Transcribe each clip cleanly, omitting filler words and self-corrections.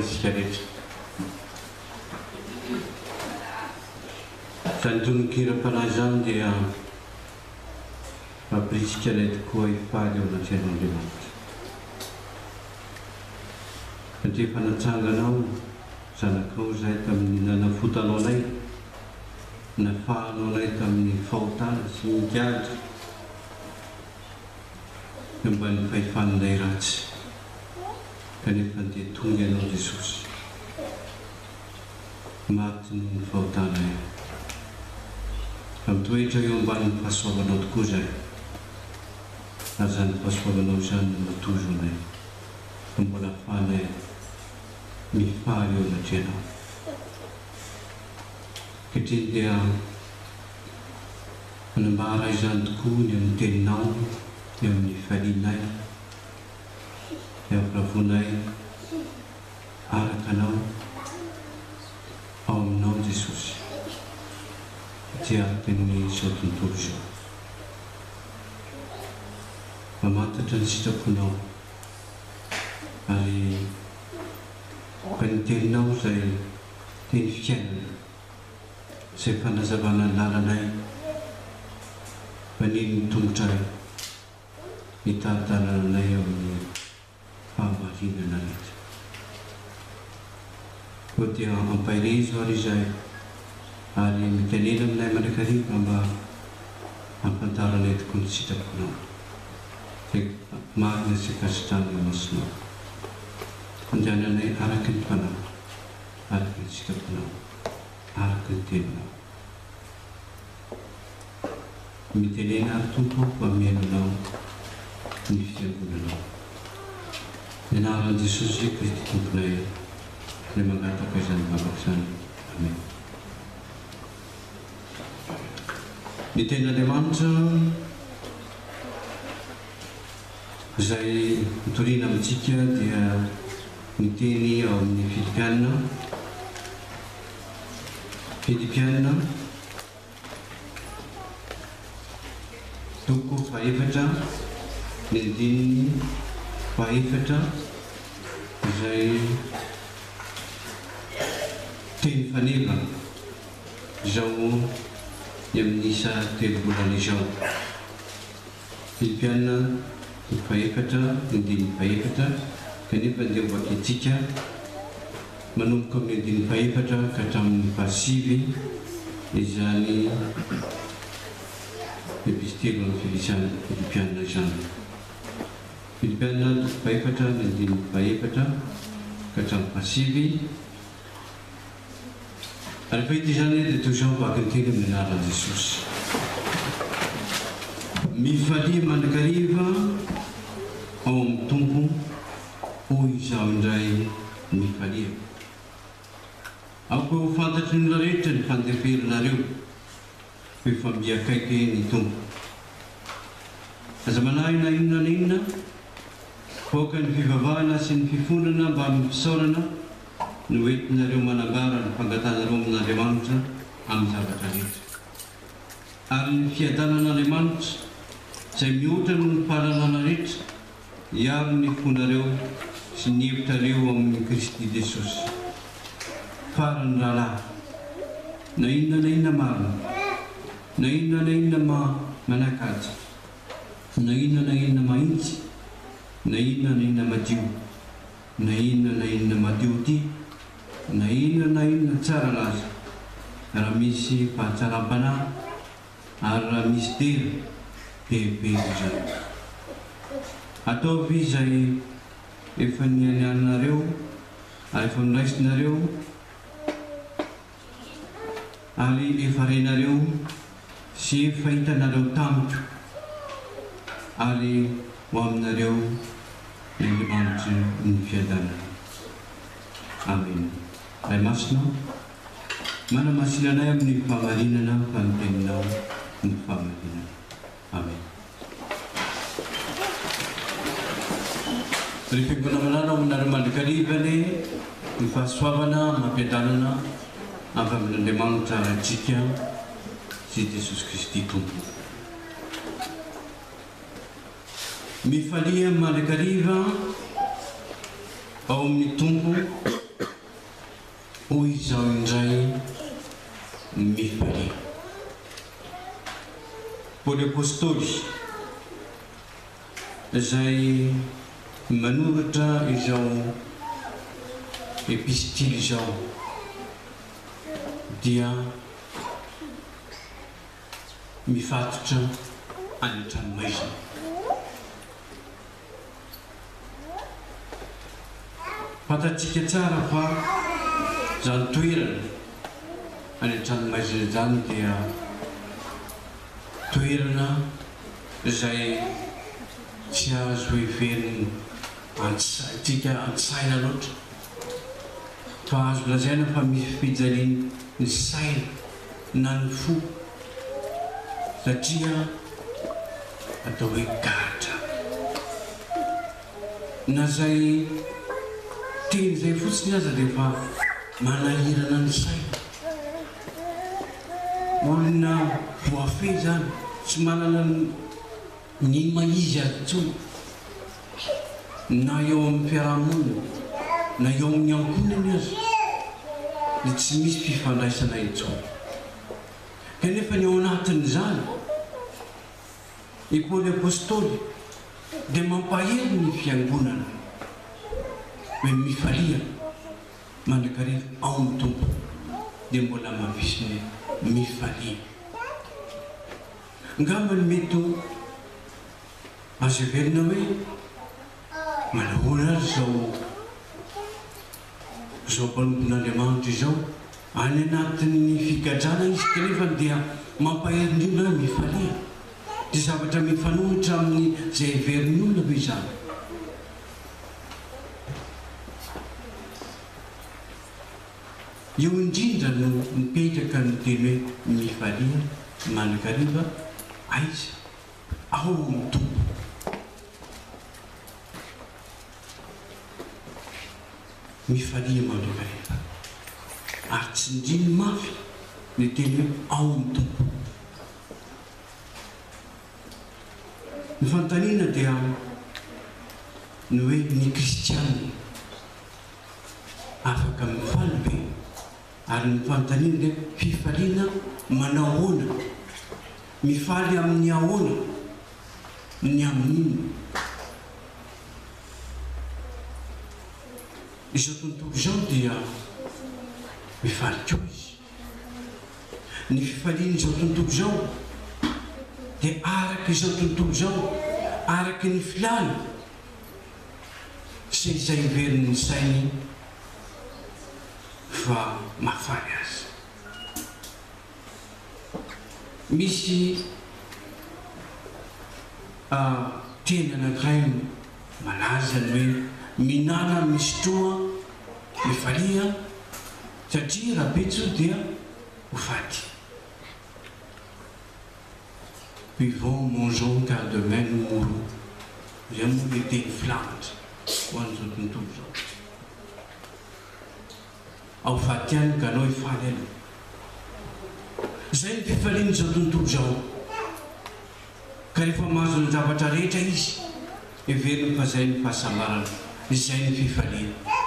isika rehetra. Izany tononkiram-panahy izany dia mampirisika anay tokoa hifaly eo anatrehan'Andriamanitra. Satria efa natsanganao Zanakao izahay tamin'ny nanafotanao anay, nafahanao anay tamin'ny fahotana sy ny gadra eo ambany fahefan'ilay ratsy. Kanefa dia tonga Ianao Jesosy, maty noho ny fahotanay. Fa mitoetra eo ambanin'ny fahasoavanao tokoa izahay, ary izany fahasoavanao izany no matozo anay, ka mbola ahafahanay mifaly eo anatrehanao. Ankehitriny dia manambara izany tokoa ny amin'ny teninao, ny amin'ny fifalianay, ny havoravoanay araka Anao, ao aminao Jesosy, aty araka ny izao tontolo izao. Mamantatra ny sitraponao ary fa ny teninao izay teny fiainana, izay fanazavana ny lalanay, manino ny tongotray, mitari-dalana anay amin'ny fahamarinana rehetra. Koa dia ampaherezo ary izahay, ary mitenena aminay mandrakariva mba hahafantaranay tokoa ny sitraponao, izay marina sy ankasitrahana eo imasonao. Andehananay araka ny Fanahy, araka ny sitraponao, araka ny Teninao. Mitenena ary Tompo ô fa mihaino Anao ny fiangonanao. Ny anaran'i Jesosy Kristy Tomponay no mangataka izany vavaka izany. Amen. Ny Tenin'Andriamanitra izay hotorina amintsika dia ny teny ao amin'ny Filipiana, Filipiana, Toko fahefatra, ny andininy fahefatra izay teny faneva izao ny amin'ny isa telovolana izao. Filipiana toko fahefatra, ny andininy fahefatra, kanefa andeha ho vakintsika manomboka amin'ny andininy fahefatra ka hatramin'ny fahasivy izany epistily ho an'ny Filisiana, Filipiana izany. Filipiana toko fahefatra, ny andininy fahefatra ka hatramin'ny fahasivy. Ary rehefa hita izany dia toy izao ny vakin-teny amin'ny anaran'i Jesosy. Mifalia mandrakariva ao amin'ny Tompo, hoy izaho indray, mifalia. Aoka ho fantatry ny olona rehetra ny fandeferanareo, fa efa miha-akaiky ny Tompo. Aza manahy na inona na inona, fa aoka ny fivavahana sy ny fifonana mbamin'ny fisaorana no entinareo manambara ny fangatanareo amin'Andriamanitra amin'ny zavatra rehetra. Ary ny fiadanan'Andriamanitra, izay mihoatra noho ny fahalalana rehetra, hiaro ny fonareo sy ny hevitrareo ao amin'i Kristy Jesosy. Farany rahalahy, na inona na inona marina, na inona na inona manan-kaja, na inona na inona mahitsy, na inona na inona madio, na inona na inona madiodio, na inona na inona tsara laza, raha misy fahatsaram-panahy ary raha misy dera, dia hevero izany. Ataovy izay efa nianianareo ary efa noraisinareo ary efa renareo sy efa hitanareo tamiko, ary ho aminareo ny Andriamanitry ny fiadanana. Amena. Ray Masina ô, manamasina anay amin'ny fahamarinana fa ny Teninao no fahamarinana. Amena. Ry Fiangonana malala, ho aminareo mandrakariva anie ny fahasoavana amam-piadanana avy amin'Andriamanitra Raintsika sy Jesosy Kristy Tompo. Mifalia mandrakariva ao amin'ny Tompo. Hoy izaho indray, Mifalia. Paoly Apostoly izay manoratra izao epistily izao dia mifatotra any an-tranomaizina. Fantatsika tsara fa izany toerana any an-tranomaizina izany dia toerana izay tsy azo heverina an-tsaintsika an-tsaina loatra fa azo lazaina fa misy fijalian'ny saina na ny fo satria atao hoe gadra. Na izay teny izay fotsiny aza dia efa manahirana ny saina. Olona voafehy izany, tsy manana ny maha izy azy intsony, na eo amin'ny fiaraha-monina, na eo amin'ny ankohonany aza, dia tsy misy fifandraisana intsony. Kanefa ny ao anatin'izany, i Paoly Apostoly dia mampahery ny fiangonana hoe mifalia mandrakariva ao amin'ny Tompo, dia mbola hamafisiny hoe mifalia. Angamba ny mety ho azo heverina hoe manahoana ary izao izao mpanompon'Andriamanitra izao, any anatin'ny figadrana izy kanefa dia mampahery ny olona hoe mifalia. Dia zavatra mifanohitra amin'izay heverin'ny olona ve izany? Eo indrindra no mipetraka ny teny hoe mifalia mandrakariva, aiza? Ao amin'ny Tompo. Mifalia mandrakariva. Ary tsindriny mafy ny teny hoe ao amin'ny Tompo. Ny fanontaniana dia ny hoe ny kristiana afaka mifaly ve? Ary ny fanontaniana dia fifaliana manao ahoana? Mifaly amin'ny ahoana? Ny amin'inona? Izao tontolo izao dia mifaly koa izy. Ny fifalian'izao tontolo izao dia araka izao tontolo izao, araka ny filàny sy izay heverin'ny sainy fa mahafaly azy. Misy teny anankiray malaza ny hoe mihinàna misotroa mifalia satria rahampitso dia ho faty. Buvons, mangeons car demain nous mourrons. Izay moa ilay teny filamatra ho an'izao tontolo izao. Ao faty ihany ka aleo hifaly aloha. Izay ny fifalian'izao tontolo izao. Ka rehefa mahazo ny zavatra rehetra izy, heveriny fa izay ny fahasambarana, izay ny fifaliana.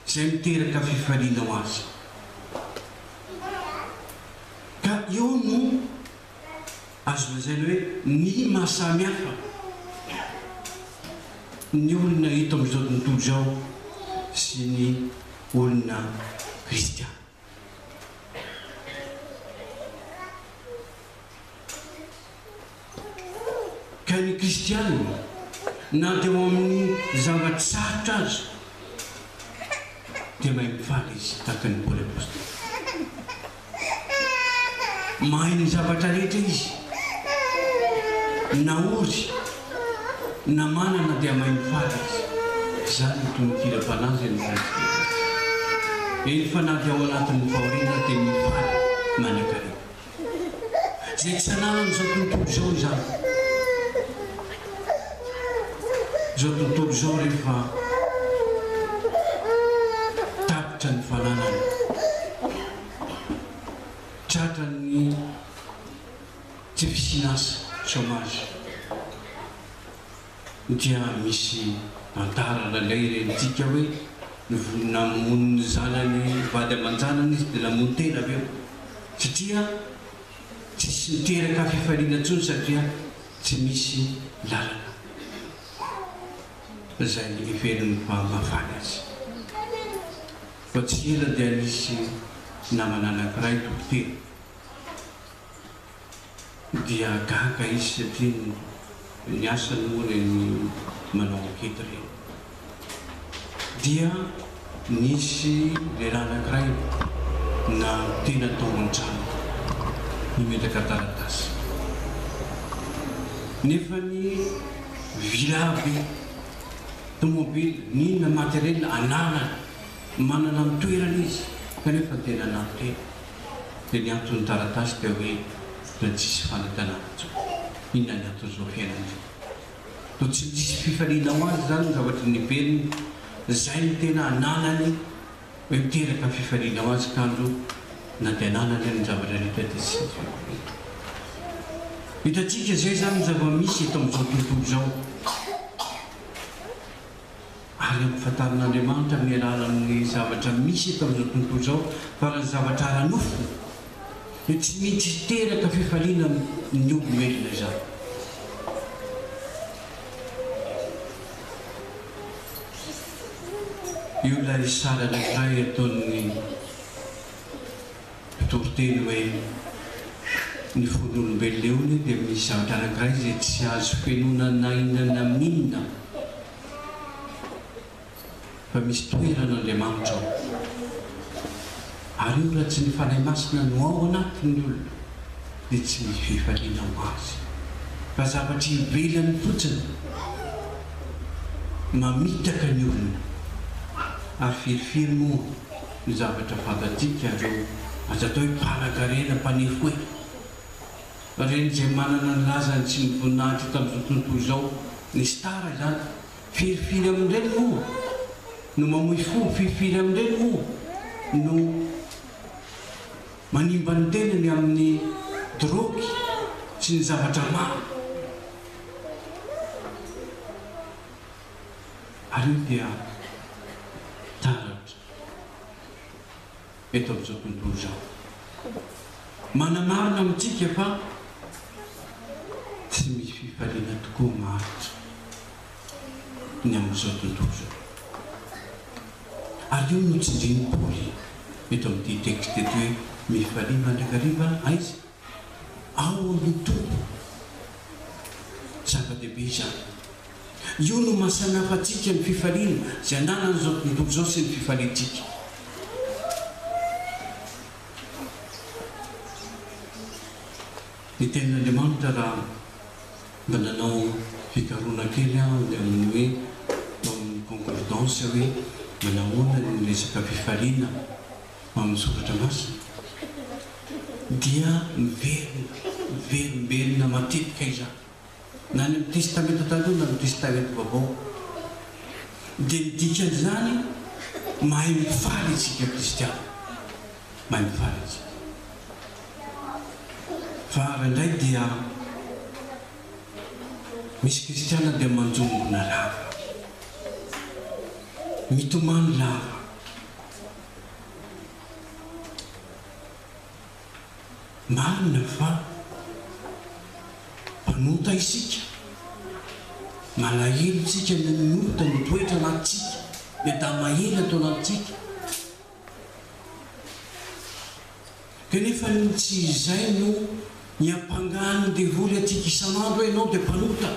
Izay miteraka fifaliana ho azy. Ka eo no azo lazaina hoe ny maha samy hafa ny olona eto amin'izao tontolo izao sy ny olona kristiana. Ka ny kristiana na dia ao amin'ny zava-tsarotra aza dia mahay mifaly izy tahaka an'i Paoly Apostoly. Mahay ny zavatra rehetra izy, na ory na manana dia mahay mifaly izy. Izany no tonon-kiram-panahy izay noraisiko eto. Eny fa na dia ao anatin'ny fahoriana aza dia mifaly mandrakariva. Izay tsy ananan'izao tontolo izao izany. Izao tontolo izao rehefa tapitra ny fananany, tratran'ny tsy fisian'asa, chômage, dia misy tantara lalaintsika hoe. Namono ny zanany vady aman-janany izy dia namono tena avy eo satria tsisy niteraka fifaliana intsony satria tsy misy lalana izay heveriny fa mahafaly azy. Vao tsy ela dia nisy namana anankiray dokotera. Dia gaga izy satria ny asany moa ireny manao enquete ireny. Dia nisy lehilahy anankiray nanontena tao an-trano nametraka taratasy. Nefa ny villa be, tomobile, n'inona matériel ananany, manana ny toerany izy kanefa dia nanano-tena. Dia ny anton'ny taratasy dia hoe dia tsisy fanantenana intsony. Inona ny anton'izao fiainana izao? Toa tsy misy fifaliana ho azy izany ny zavatra nivelony, izay no tena ananany hoe miteraka fifaliana ho azy kanjo na dia ananany ary ny zavatra rehetra dia tsy misy fifaliana. Hitantsika izay izany ny zava-misy eto amin'izao tontolo izao. Ary ampifantarin'Andriamanitra amin'ny alalan'ny zavatra misy eto amin'izao tontolo izao fa raha ny zavatra ara-nofo dia tsy mety hiteraka fifaliana amin'ny olombelona izany. Io ilay sary anankiray ataon'ny mpitoriteny hoe ny fon'olombelona eo anie dia misy zavatra anankiray izay tsy azo fenoina na inona na amin'inona. Fa misy toerana Andriamanitra ao. Ary io raha tsy ny Fanahy Masina no ao anatin'ny olona dia tsy misy fifaliana ho azy. Fa zavatra ivelany fotsiny mamitaka ny olona. Ary firifiry moa ny zavatra fantatsika ireo aza atao hoe mpanakarena, mpanefoefo. Ireny izay manana ny lazany sy ny voninahitra eto amin'izao tontolo izao, ny star izany, firifiry amin'ireny moa no mamoy fo, firifiry amin'ireny moa no manimba ny tenany amin'ny drogue sy ny zavatra maro. Ary io dia taratra. eto amin'izao tontolo izao. Manamarina amintsika fa tsy misy fifaliana tokoa maharitra ny amin'izao tontolo izao. Ary io no tsindrin'i Paoly eto amin'ity texte ity hoe mifalia mandrakariva aiza? Ao amin'ny Tompo. Zava-dehibe izany. Io no maha samy hafa antsika ny fifaliana izay ananan'izao tontolo izao sy ny fifaliantsika. Ny Tenin'Andriamanitra raha mba nanao fikarohana kely aho ny amin'ny hoe tao amin'ny concordance hoe manahoana ny resaka fifaliana ao amin'ny Soratra Masina dia miverina miverimberina matetika izany. na any amin'ny Testamenta Taloha na amin'ny Testamenta Vaovao, dia ny dikan'izany mahay mifaly isika kristiana, mahay mifaly isika. Fa indraindray dia misy kristiana dia manjombona lava, mitomany lava. Marina fa mpanota isika, malahelo isika noho ny ota mitoetra anatintsika, ny Adama ela ato anatintsika. Kanefa ny tsy izay no niampangan'ny devoly antsika isan'andro hoe ianao dia mpanota.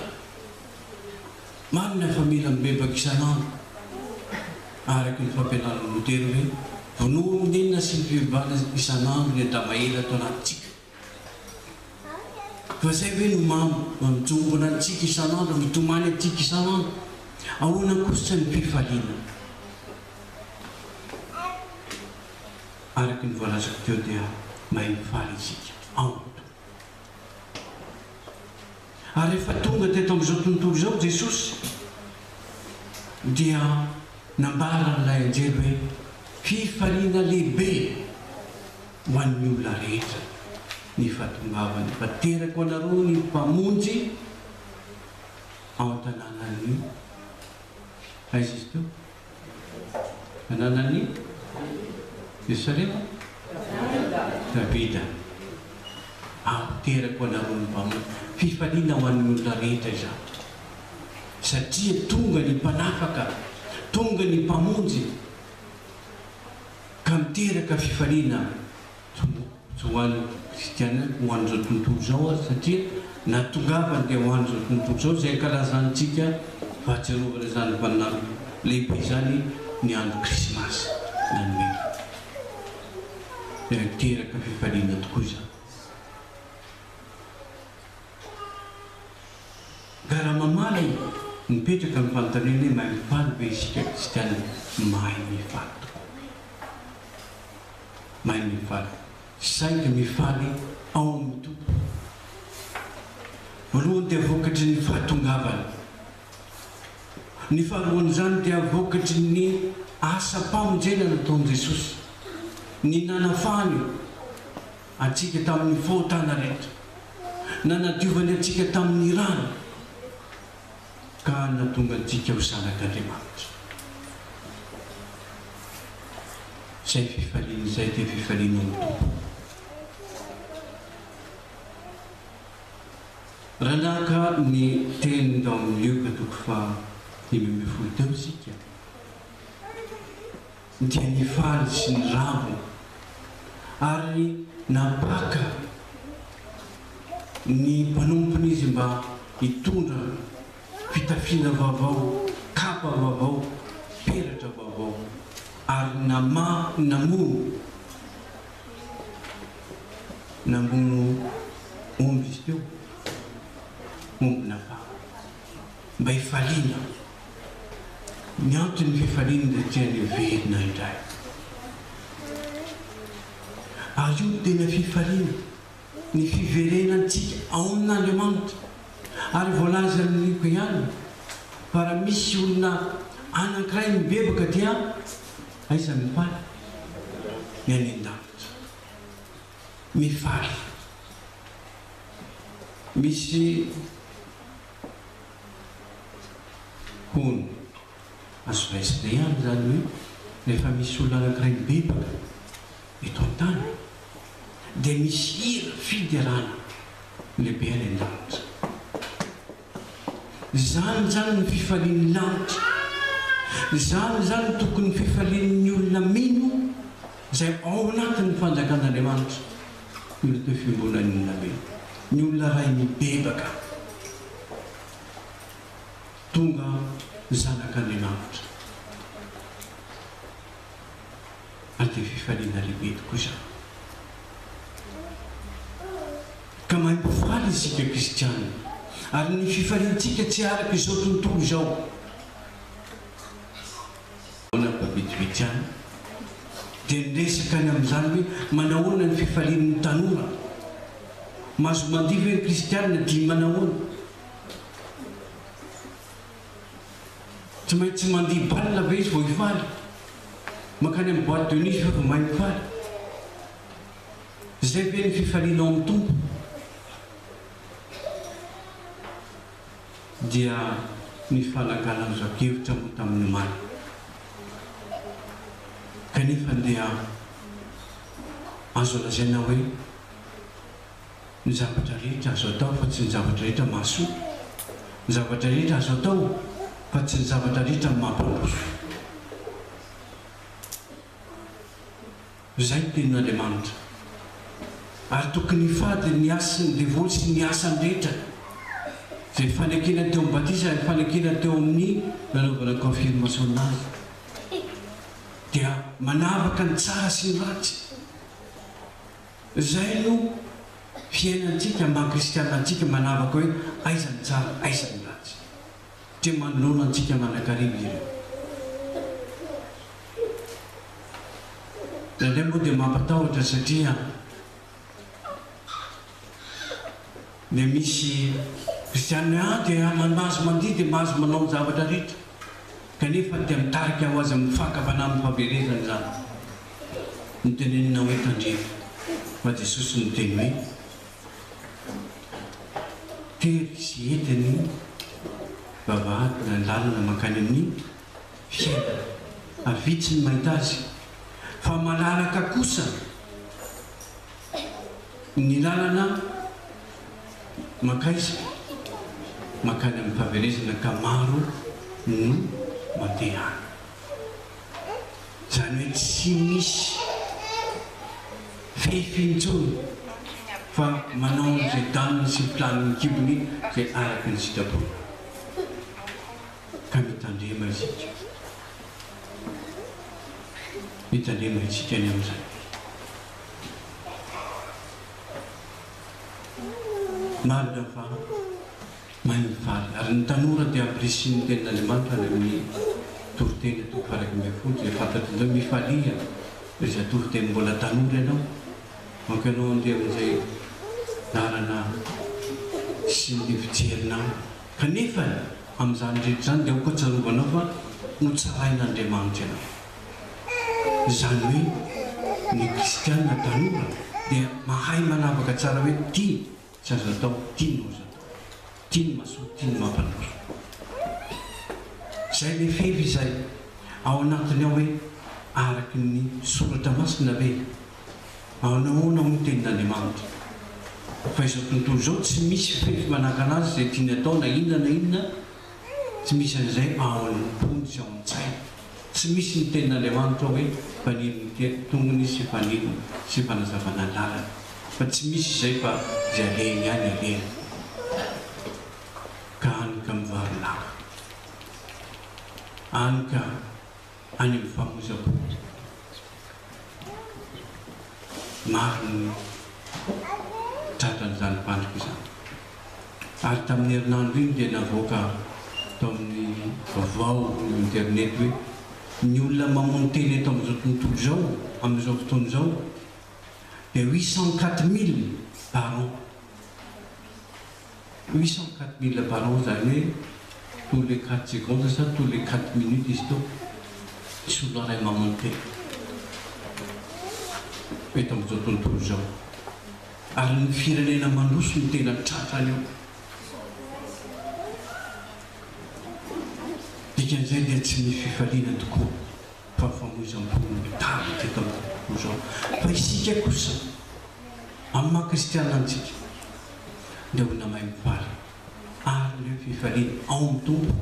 Marina fa mila mibebaka isan'andro, araka ny fampianaran'i Lotera hoe, Vonoa amin'ny nenina sy ny fibebahana isan'andro ny Adama-ela ato anatintsika. Fa izay ve no mampijombona antsika isan'andro, mitomany antsika isan'andro? Ahoana kosa ny fifaliana? Araka ny voalazako teo dia mahay mifaly isika ao amin'ny Tompo. Ary rehefa tonga teto amin'izao tontolo izao Jesosy dia nambaran'ilay anjely hoe fifaliana lehibe ho an'ny olona rehetra ny fahatongavany, fa teraka ho anareo ny Mpamonjy ao an-tanànan'ny, aiza izy teo? Tanànan'i Jerosalema? Davida. Aho teraka ho anareo ny Mpamonjy. Fifaliana ho an'ny olona rehetra izany. Satria tonga ny Mpanafaka, tonga ny Mpamonjy, ka miteraka fifaliana tsy ho an'ny kristiana, ho an'izao tontolo izao aza, satria nahatongavany dia ho an'izao tontolo izao, izay ankalazantsika fahatsiarovana izany vaninandro lehibe izany ny andro krismasy na noely. Dia miteraka fifaliana tokoa izany. Ka raha mamaly, mipetraka ny fanontaniana hoe mahay mifaly ve isika kristiana? Mahay mifaly tokoa. Mahay mifaly. Saingy mifaly ao amin'ny Tompo. Voalohany dia vokatry ny fahatongavany. Ny faharoan'izany dia vokatry ny asam-pamonjena nataon'i Jesosy, ny nanafahany antsika tamin'ny fahotana rehetra, nanadiovany antsika tamin'ny rany, ka nahatonga antsika ho zanak'Andriamanitra. Izay fifaliana izay dia fifaliana ao amin'ny Tompo. Raha naka ny teny tao amin'ny Lioka toko faha 15 teo isika, dia nifaly sy niravo ary nampaka ny mpanompony izy mba hitondra fitafiana vaovao, kapa vaovao, peratra vaovao, ary namaha namono. Namono omby izy teo, omby nafana, mba hifaliana. Ny anton'ny fifaliany dia tiany hiverina indray. Ary io no tena fifaliana, ny fiverenantsika ao amin'Andriamanitra. Ary voalazan'i Lioka ihany fa raha misy olona anankiray mibebaka dia aiza no mifaly? Ny any an-danitra. Mifaly. Misy hono, azo raisina ihany izany hoe rehefa misy olona anankiray mibebaka eto an-tany dia misy hira fiderana lehibe any an-danitra. Izany izany ny fifalian'ny lanitra. Izany izany no tokony fifalian'ny olona mino izay ao anatin'ny fanjakan'Andriamanitra. Ny olona teo fiombonan'ny olona mino. Ny olona iray mibebaka. Tonga zanak'Andriamanitra. Ary dia fifaliana lehibe tokoa izany. Ka mahay mifaly isika kristiana. Ary ny fifaliantsika tsy araka izao tontolo izao. Ahoana fa vitsivitsy ihany dia niresaka ny amin'izany hoe manahoana ny fifalian'ny tanora. Mahazo mandihy ve ny kristiana dia manahoana? Tsy maintsy mandihy bal ve izy vao hifaly? Mankany amin'ny boite de nuit izy ve vao mahay mifaly? Izay ve ny fifaliana ao amin'ny Tompo? Dia nifanakalozan-kevitra moa tamin'ny omaly. Kanefa dia azo lazaina hoe ny zavatra rehetra azo atao fa tsy ny zavatra rehetra mahasoa, ny zavatra rehetra azo atao fa tsy ny zavatra rehetra mampandroso. Izay ny tenin'Andriamanitra. Ary tokony hifady ny hasin'ny devoly sy ny asany rehetra. Izay fanekena teo amin'ny batisa ary fanekena teo amin'ny nanaovana confirmation azy. Dia manavaka ny tsara sy ny ratsy. Izay no fiainantsika maha kristiana antsika manavaka hoe aiza ny tsara aiza ny ratsy. Dia manoloana antsika manankarena izy ireo. Indraindray moa dia mampatahotra satria dia misy kristiana hoe ah dia mahazo mandihy dia mahazo manao ny zavatra rehetra kanefa dia mitarika ho azy amin'ny fakam-panahy amin'ny fahaverezana izany. Notenenina hoe tandremo fa Jesosy niteny hoe tery sy hety ny vavahady na ny lalana mankany amin'ny fiainana. Ary vitsy ny mahita azy. Fa malalaka kosa ny lalana mankaiza? Mankany amin'ny fahaverezana ka maro no mandeha any. Izany hoe tsy misy fefy intsony fa manao an'izay daniny sy filan'ny kibony izay araka ny sitrapony. Ka mitandrema isika. Mitandrema isika ny amin'izay. Marina fa mahay mifaly. Ary ny tanora dia ampirisihin'ny Tenin'Andriamanitra any amin'ny Toriteny toko faha-11 izay fantatr'izao, Mifalia ry zatovo dia mbola tanora ianao, aoka ianao handeha amin'izay lalana sy ny fijerinao. Kanefa amin'izany rehetra izany dia aoka tsarovanao fa hotsarain'Andriamanitra ianao. Izany hoe ny kristiana tanora dia mahay manavaka tsara hoe ity tsy azo atao, ity no azo atao, ity no mahasoa, ity no mampandroso. Izay ilay fefy izay ao anatiny ao hoe araka ny soratra masina ve? Manahoana hoy ny tenin'Andriamanitra? Fa izao tontolo izao tsy misy fefy manakana azy izay tiany atao na inona na inona, tsy misy an'izay ao am-pony sy ao an-tsainy. Tsy misy ny tenin'Andriamanitra hoe fanilo ny tongony sy fanilo sy fanazavana ny lalany. Fa tsy misy izay fa izay alehiny ihany alehany. Ka any ka mivaro-lava. Any ka. any amin'ny famoizam-po. Maro ny tratran'izany fandrika izany. Ary tamin'ny herinandro iny dia navoaka tao amin'ny vaovao internet hoe ny olona mamono tena eto amin'izao tontolo izao amin'izao fotoana izao dia 804 000 par an. 804 000 par an izany hoe tous les quatre secondes sa tous les quatre minutes izy teo misy olona iray mamono tena eto amin'izao tontolo izao ary ny firenena mandroso no tena tratra an'io. Dikan'izay dia tsy misy fifaliana tokoa fa famoizam-po no mitarika eto amin'izao tontolo izao fa isika kosa Amin'ny maha kristiana antsika dia olona mahay mifaly ary ny hoe fifaliana ao amin'ny Tompo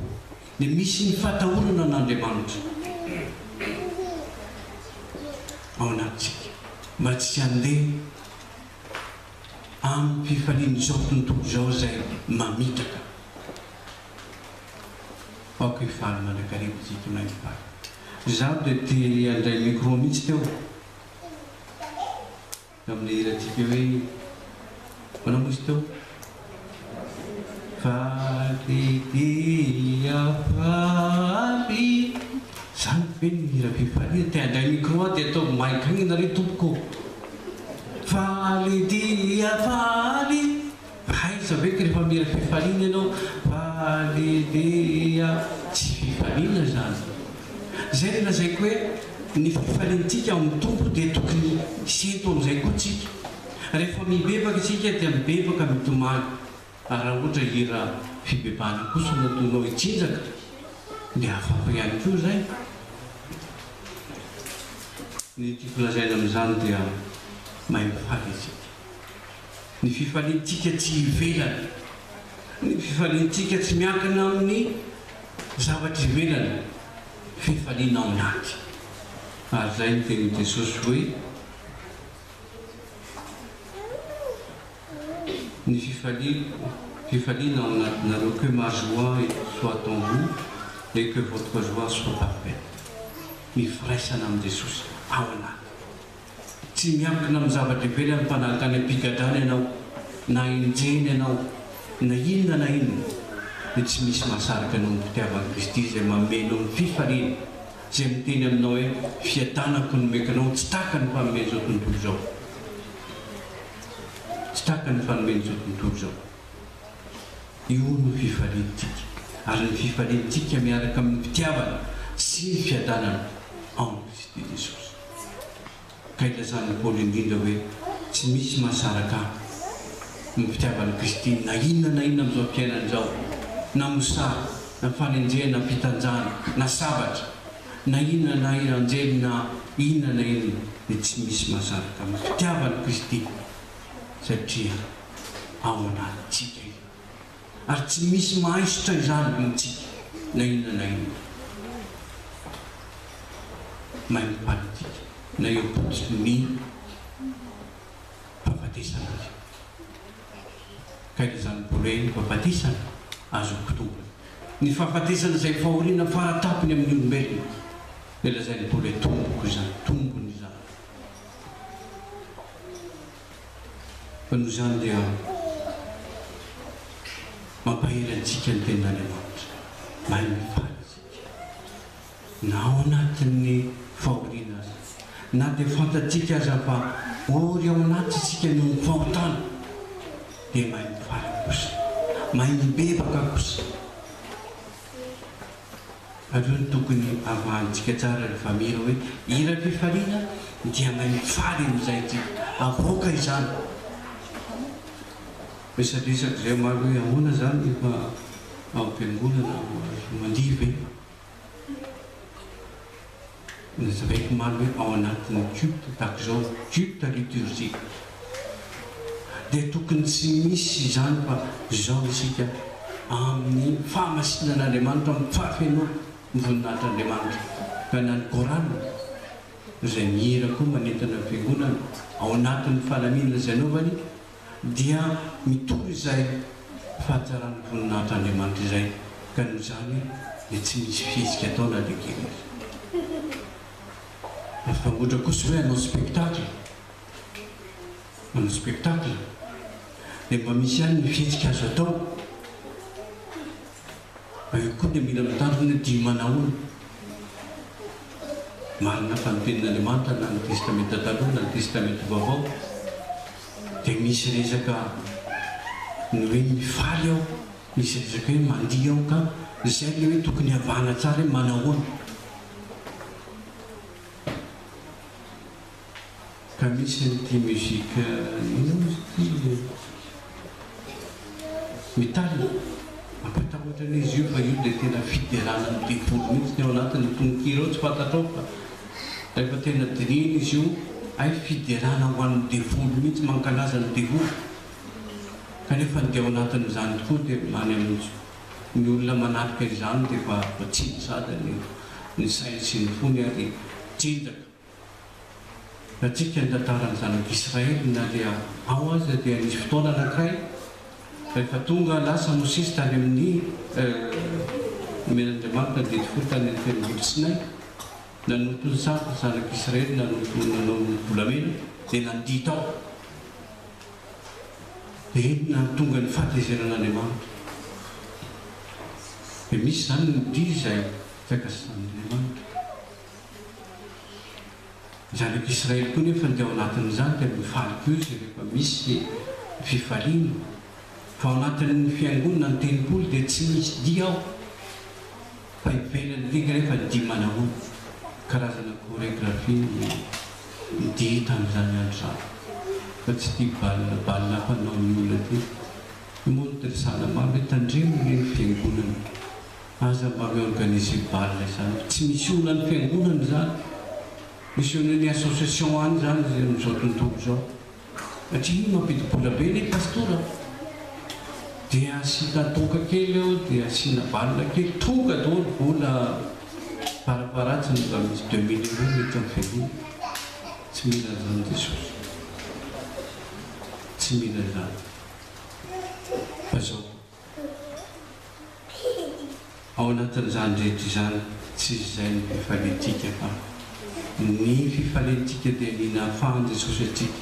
dia misy ny fatahorana an'Andriamanitra ao anatintsika mba tsy handeha amin'ny fifalian'izao tontolo izao izay mamitaka. Aoka hifaly mandrakariva isika mahay mifaly. Izaho dia te handray micro mihitsy teo. Tamin'ilay hirantsika hoe Ahoana moa izy teo? Faly dia faly. Izany ve ny hira fifaliana? Te handray micro aho dia ataovy mic agny nareo tompoko ô. Faly dia faly. Aiza ve ka rehefa mihira fifaliana ianao, faly dia tsy fifaliana izany. Izay no lazaiko hoe ny fifaliantsika ao amin'ny Tompo dia tokony hisento amin'izay koa tsika. Rehefa mibebaka isika dia mibebaka mitomany. Ary raha ohatra hira fibebahana kosa no ataonao hitsinjaka dia hafahafa ihany koa izay. Ny tiako lazaina amin'izany dia mahay mifaly isika. Ny fifaliantsika tsy ivelany. Ny fifaliantsika tsy miankina amin'ny zavatra ivelany. Fifaliana ao anaty. Ary izay no tenin'i Jesosy hoe, Ny fifaliako, fifaliana ao anatinareo, que ma joie soit en vous et que votre joie soit parfaite. Ny firaisana amin'i Jesosy ao anaty. Tsy miankina amin'ny zavatra ivelany fa na tany am-pigadrana ianao, na enjehina ianao, na inona na inona, dia tsy misy mahasaraka anao amin'ny fitiavan'i Kristy izay manome anao ny fifaliana, izay miteny aminao hoe, Fiadanako no omeko anao, tsy tahaka ny fanomen'izao tontolo izao. Tsy tahaka ny fanomen'izao tontolo izao. Io no fifaliantsika, ary ny fifaliantsika miaraka amin'ny fitiavana sy ny fiadanana ao amin'i Kristy Jesosy. Ka ilazan'i Paoly indrindra hoe, Tsy misy mahasaraka ahy ny fitiavan'i Kristy na inona na inona amin'izao fiainana izao, na mosary, na fanenjehana, na fitanjahana, na sabatra. Na inona na inona anjely na inona na inona dia tsy misy mahasaraka amin'ny fitiavan'i Kristy satria ao anatintsika izany. Ary tsy misy mahaisotra izany amintsika na inona na inona. Mahay mipaly-tika na eo am-pototry ny fahafatesana aza. Ka ilazan'i Paoly hoe ny fahafatesana azo tombony. Ny fahafatesana izay fahoriana fara-tampony amin'ny olombelona dia lazain'i Paoly hoe tomboko izany, tombony izany. Fa noho izany dia mampahery antsika ny Tenin'Andriamanitra, mahay mifaly isika na ao anatin'ny fahoriana aza, na dia fantatsika aza fa ory ao anaty isika noho ny fahotana. Dia mahay mifaly kosa. Mahay mibebaka kosa. Ary io no tokony havahantsika tsara rehefa mihira hoe hira fifaliana dia mahay mifaly amin'izay isika. Avoaka izany. Resadresaka izay omaly hoe ahoana izany rehefa ao am-piangonana azo mandihy ve? Nazavaiko omaly hoe ao anatin'ny culte tahaka izao, culte liturgique, dia tokony tsy misy izany fa izao isika amin'ny fahamasinan'Andriamanitra, amin'ny fahafenoana ny voninahitr'Andriamanitra. Ka na ny chorale izay mihira koa manentana ny fiangonana ao anatin'ny falaminana izay anaovany, dia mitory izay fahatsaran'ny voninahitr'Andriamanitra izay, ka noho izany dia tsy misy fihetsika atao na dia kely aza. Fa ohatra kosa hoe hanao spectacle, manao spectacle, dia mba misy ihany ny fihetsika azo atao. Fa eo koa dia mila mitandrina hoe dia manahoana. Marina fa ny tenin'Andriamanitra na ny Testamenta Taloha na ny Testamenta Vaovao dia misy resaka ny hoe mifaly ao, misy resaka hoe mandihy ao ka izay ilay hoe tokony havahana tsara hoe manahoana. Ka misy an'ity musique inona moa izy ity metal mampatahotra anie izy io fa io dia tena fiderana ny devoly mihitsy ny ao anatiny, ny tononkira ao tsy fantatrao fa rehefa tena dinihina izy io hay fiderana ho an'ny devoly mihitsy mankalaza ny devoly kanefa ny dia ao anatin'izany tokoa dia any amin'ny ny olona manatrika izany dia efa voatsindry sahady ny ny sainy sy ny fony ary jendaka. Antsika ny tantaran'ny zanak'Israely na dia ao aza dia nisy fotoana anankiray rehefa tonga lasa Mosesy tany amin'ny nomen'Andriamanitra ny didy folo tany amin'ny tendrombohitra Sinay nanoto ny sampy ny zanak'Israely nanoto nanao ny volamena dia nandihy tao dia inona no tonga ny fahatezeran'Andriamanitra dia misy izany ny dihy izay fiakasan'Andriamanitra. Ny zanak'i Israely koa nefa dia ao anatin'izany dia mifaly koa izy rehefa misy fifaliana. Fa ao anatin'ny fiangonana, ny tempoly, dia tsy misy dihy ao. Fa ivelany aty kanefa dihy manahoana? Karazana chorégraphie ny dihy tamin'izany andro izany. Fa tsy ity bal bal fanaon'ny olona ity. Io moa no resahana maro hoe tandremo anie ny fiangonana. Aza mba mi-organiser bal izany fa tsy misy olona any fiangonana izany, misy olona any association any izany amin'izao tontolo izao. Satria iny mampidi-bola be anie pastora a! Dia asiana toaka kely eo, dia asiana bal kely, tonga daholo vola farafaharatsiny mba misy 2000 euros miditra amin'ny fiangonana. Tsy mila an'izany Jesosy. Tsy mila izany. Fa izao. Ao anatin'izany rehetra izany, tsy izay ny fifaliantsika fa ny fifaliantsika dia ny nahafahan'i Jesosy antsika.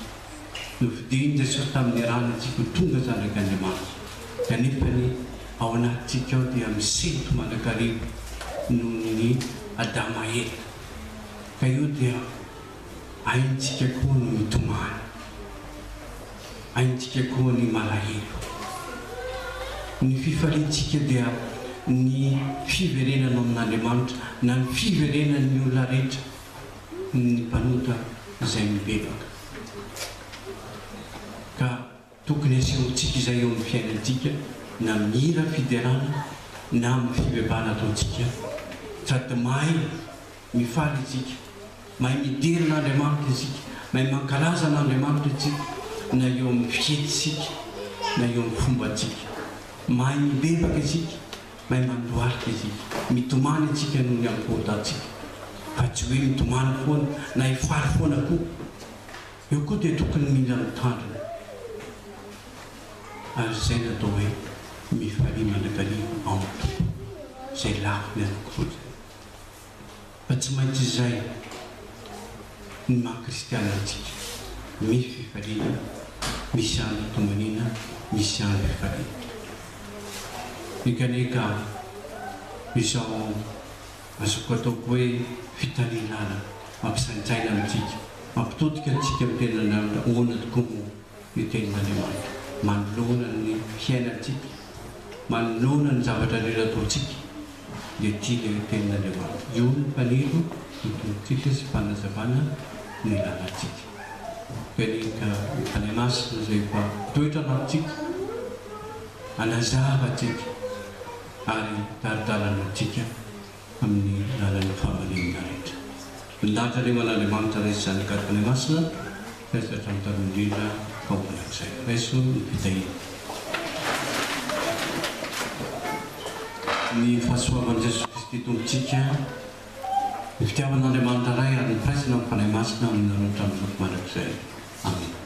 Nofidian'i Jesosy tamin'ny rany antsika ho tonga zanak'Andriamanitra. Kanefa ny ao anatintsika ao dia misento mandrakariva noho ny Adama ela. Ka io dia haintsika koa ny mitomany. Haintsika koa ny malahelo. Ny fifaliantsika dia ny fiverenana amin'Andriamanitra na ny fiverenan'ny olona rehetra, ny mpanota izay mibebaka. Ka tokony asehontsika izay eo amin'ny fiainantsika na amin'ny hira fiderana na amin'ny fibebahana ataontsika sady mahay. Mifaly isika. Mahay midera an'Andriamanitra isika. Mahay mankalaza an'Andriamanitra isika, na eo amin'ny fihetsitsika, na eo amin'ny fombantsika. Mahay mibebaka isika. Mahay mandohalika isika. Mitomany isika noho ny amin'ny fahotantsika. Fa tsy hoe mitomany foana, na hifaly foana koa. Eo koa dia tokony mila mitandrina. Ary izay no atao hoe mifalia mandrakariva ao amin'ny Tompo. Izay lafiny anankiroa izay. Fa tsy maintsy izay ny maha kristiana antsika. Misy fifaliana, misy andro itomaniana, misy andro ifaliana. Enga izao azoko ataoko hoe fitaninana mampisaintsaina amintsika, mampitodika antsika amin'ny tenin'Andriamanitra, ahoana tokoa moa ny tenin'Andriamanitra manoloana ny fiainantsika, manoloana ny zavatra rehetra ataontsika. dia ity ilay tenin'Andriamanitra. Io no fanilo ny Tompontsika sy fanazavana ny lalantsika. Ka ny Fanahy Masina izay efa mitoetra anatintsika, hanazava antsika ary hitari-dalana antsika amin'ny lalan'ny fahamarinana rehetra. Voninahitra anie ho an'Andriamanitra Ray sy Zanaka ary Fanahy Masina, Raiso hatramin'ny taloha indrindra ka ho mandrakizay. Raiso ny fitahiana. Ny fahasoavan'i Jesosy Kristy Tompontsika, ny fitiavan'Andriamanitra Ray ary ny firaisana amin'ny Fanahy Masina aminareo hatramin'ny mandrakizay. Amena.